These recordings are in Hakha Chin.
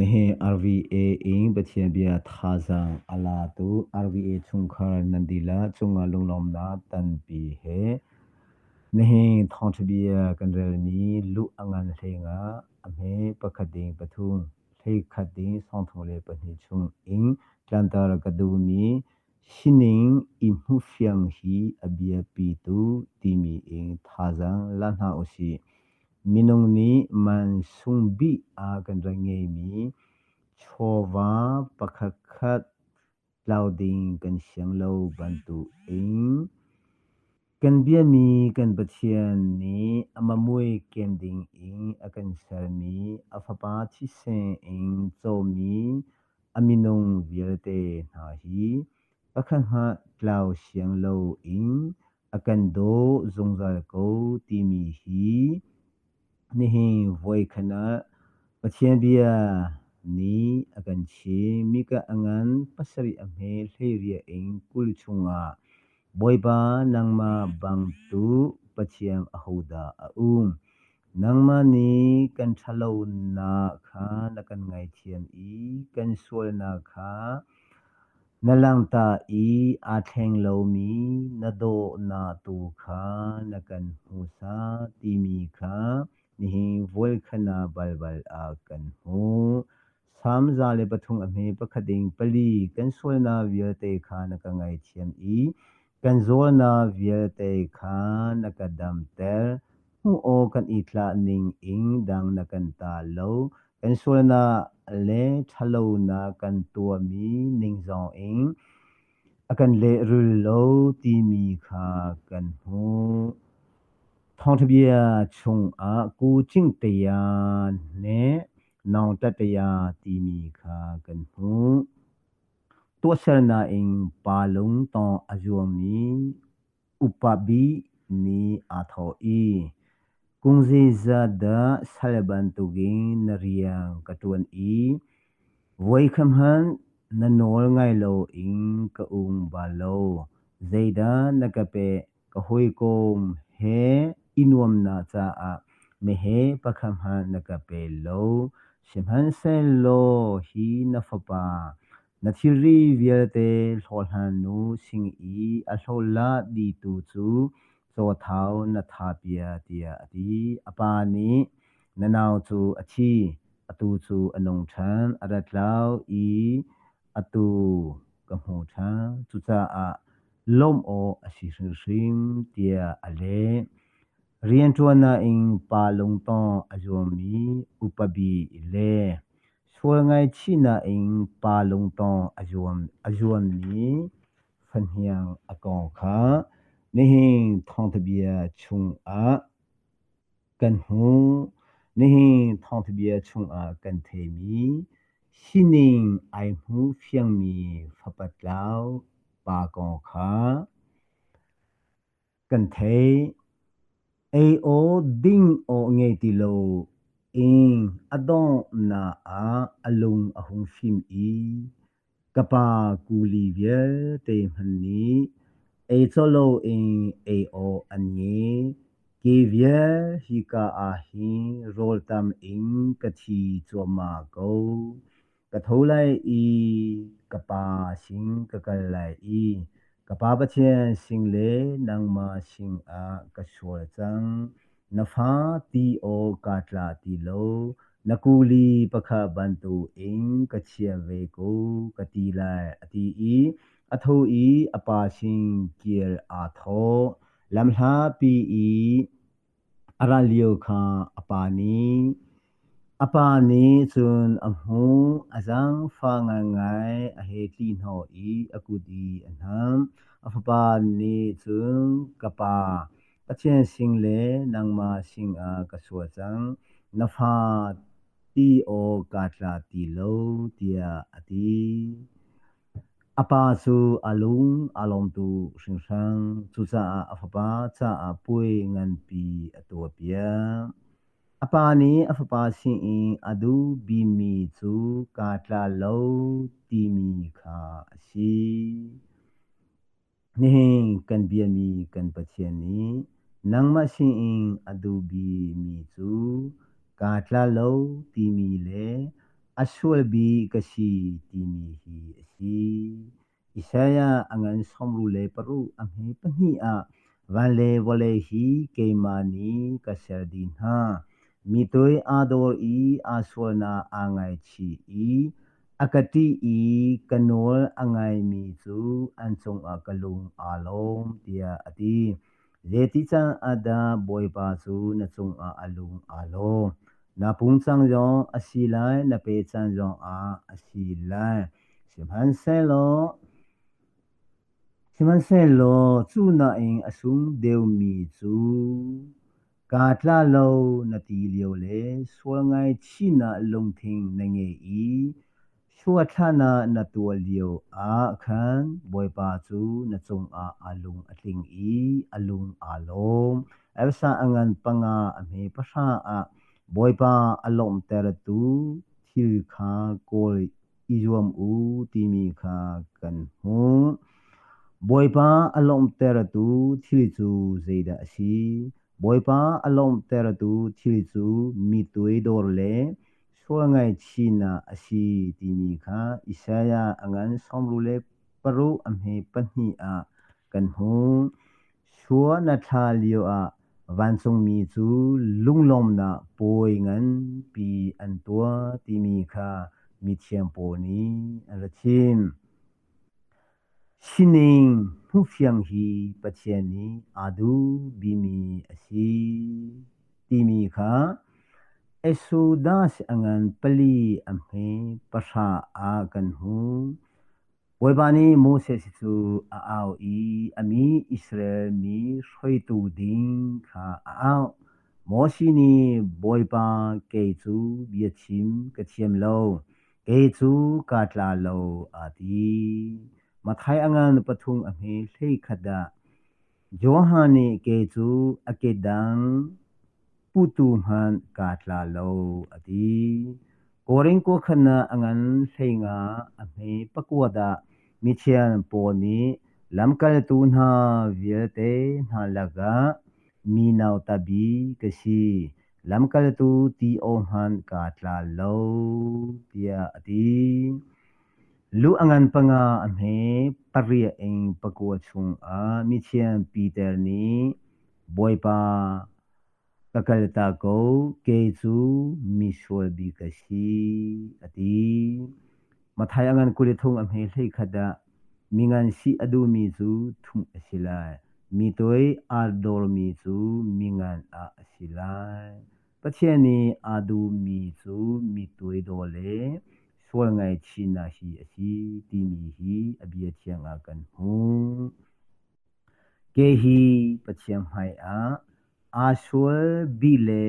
Nihin RVA in Pathian bia thazaang a latu RVA chungkhar nan dihlak cungah lunglawmhnak tampi he nihin thawngṭha bia kan relmi luh a ngan hlengah a hme pakhat ding pathum hleikhat ding sawmthum le pahnih chung in tlanter ka duhmi sining i hmuhfiang hi a biapi tuk timi in thazaang la hna usih. Minung nih man sung bik a kan rak ngeimi chawva pakhatkhat tlau ding kan siang lo bantukin kan biami kan Pathian nih amah mui kem dingin a kan sermi a Fapa thisen in cawmi a minung vialte hna hi pakhat hmanh tlau siang loin a kan daw zungzal ko timi hi nihin voikhat ah Pathian bia nih a kan chim. Mika a ngan pasarih a hme hleiriah in 20 chungah Bawipa nangmah bangtu Pathian ahodah a um? Nangmah nih kan ṭhatlonak kha na kan ngaithiam i kan sualnak kha Na langta i aa thleng lomi na dawhnak tu kha na kan hmuhsak timi kha nihin voikhat balbal ah kan hmuh. Salm 103 a hme pakhat ding pali kan sualnak vialte kha na ka ngaithiam i kan zawlnak vialte kha na ka damter. Hmuh awk kan i tlah ning in dang na kan ta lo. Kan sualnak le ṭhatlonak kan tuahmi ning zongin a kan lehrul lo timi kha kan hmuh. Thawngṭha bia chungah kucing taya le nawngṭa taya timi kha kan hmuh. Tuahsernak in pa lungtawng a zuammi Upa bik nih aa thawh i, "Kum zeizat dah sal bantukin na rian ka ṭuan i voikhat hmanh na nawl ngai loin ka um bal lo. Zeidah na ka pek? Ka hawikom he i nuamhnak caah meheh pakhat hmanh na ka pe lo. Sihmanhsehlaw hi na fapa Na thilri vialte hlawhhlan nu sing i a hlawhlah dihtu cu cawthau na thahpiak tiah a ti. A pa nih, Na nau cu a thi, atu cu a nung ṭhan, a rat tlau i atu ka hmu ṭhan. Cucaah lawmh awk a si hrimhrim, tiah a leh. Rianṭuannak in pa lungtawng a zuammi upa bik le Sual ngaihchihnak in pa lungtawng a zuammi fahniang a kong kha nihin thawngtha bia chungah kan hmuh. Nihin thawngtha bia chungah kan theimi sining ai hmu fiangmi fapa tlau pa kong kha Kan theih. Ei aw ding aw ngei ti lo in a donghnak ah a lung a hung fim i ka pa kuli vialte hmanh nih ei cawh loin ei awk an ngei. Ke vial hika ah hin rawltam in ka thi cuahmah ko. Ka tho lai i ka pa sin ka kal lai i ka Pa Pathian sin le nangmah sinah ka sual cang. Na fa ti aw kaa tla ti lo, na kuli pakhat bantukin ka chia ve ko, ka ti lai, a ti i a tho i a pa sin kir aa thawh. Lamhlapi i A ral lio kha a pa nih cun a hmuh, a zaangfah ngaingai, a hei tli hnawh i a kut i a hnamh. A fapa nih cun, "Ka pa, Pathian sin le nangmah sinah ka sual cang. Na fa ti awk kaa tla ti lo," tiah a ti. A pa cu a lung aa lawm tuk hringhran, cucaah a fapa caah puai nganpi a tuahpiak. A pa nih a fapa sinin a duh bikmi cu kaa tla lo timi kha a si. Nihin kan biami kan Pathian nih nangmah sinin a duh bikmi cu kaa tla lo timi le A sual bik ka si timi hi a si. Isaiah a ngan 66 a hme pahnih ah van le vawlei hi keimah nih ka ser dih hna. Mi toi aa dawr i aa sualnak aa ngaichih i a ka ṭih i ka nawl a ngaimi cu an cungah ka lung aa lawm, tiah a ti. Zeiti can ah dah Bawipa cu na cungah a lung aa lawm? Na pungcang zong a si lai, na pecan zongah a si lai. Sihmanhsehlaw cu nain a sung deuhmi cu kaa tla lo na ti lio le sual ngaihchihnak lungthin na ngei i Suathlahnak na tuah lio ah khan Bawipa cu na cungah a lung a tling i a lung aa lawm. Elsa a ngan panga a hme pahra ah Bawipa a lawmhtertu thil kha kawl i zuam u timi kha kan hmuh. Bawipa a lawmhtertu thil cu zeidah a si? Bawipa a lawmhtertu thil cu mi tuaidor le Sual ngaihchihnak a si timi kha Isaiah a ngan 66 a hme pahnih ah kan hmuh. Sua na thla lioah vancungmi cu lunglawmhnak puai nganpi an tuah timi kha mithiang pawl nih an ra chim. Sining hmuhfiang hi Pathian nih aa duh bikmi a si timi kha Exodus a ngan pali a hme pahra ah kan hmuh. Bawipa nih Moses cu a au i a mi Israel mi hruaitu ding kha a auh. Moses nih Bawipa kei cu biachim ka thiam lo, Kei cu kaa tla lo, aa ti. Matthai a ngan pathum a hme hleikhat ah Johan nih kei cu a kedang putu hmanh kaa tla lo, a ti. Korin kuakhatnak a ngan hleinga a hme pakuat ah mithiang Paul nih lamkaltu hna vialte hna lakah mi nauta bik ka si. Lamkaltu ti aw hmanh kaa tla lo, tiah a ti. Lu a ngan panga a hme pariat in pakua chungah mithiang Piter nih Bawipa ka kaltak ko, kei cu misual bik ka si, a ti. Matthai a ngan 23 a hme 11 ah mi ngan si a duhmi cu thumh a si lai. Mi toi aa dawrmi cu mi ngan ah a si lai. Pathian nih aa duhmi cu mi toidor le sual ngaihchihnak hi a si timi hi a bia thiang ah kan hmuh. Kei hi Pathian hmaiah aa sual bik le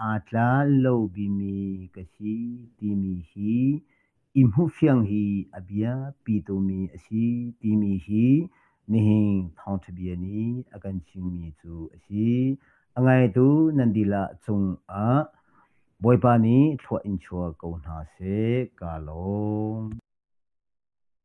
aa tla lo bikmi ka si timi hi i hmuhfiang hi a biapi tukmi a si timi hi nihin thawngṭha bia nih a kan chimmi cu a si. A ngaitu nan dihlak cungah Bawipa nih thlua in chuah ko hna seh. Kaa lawm.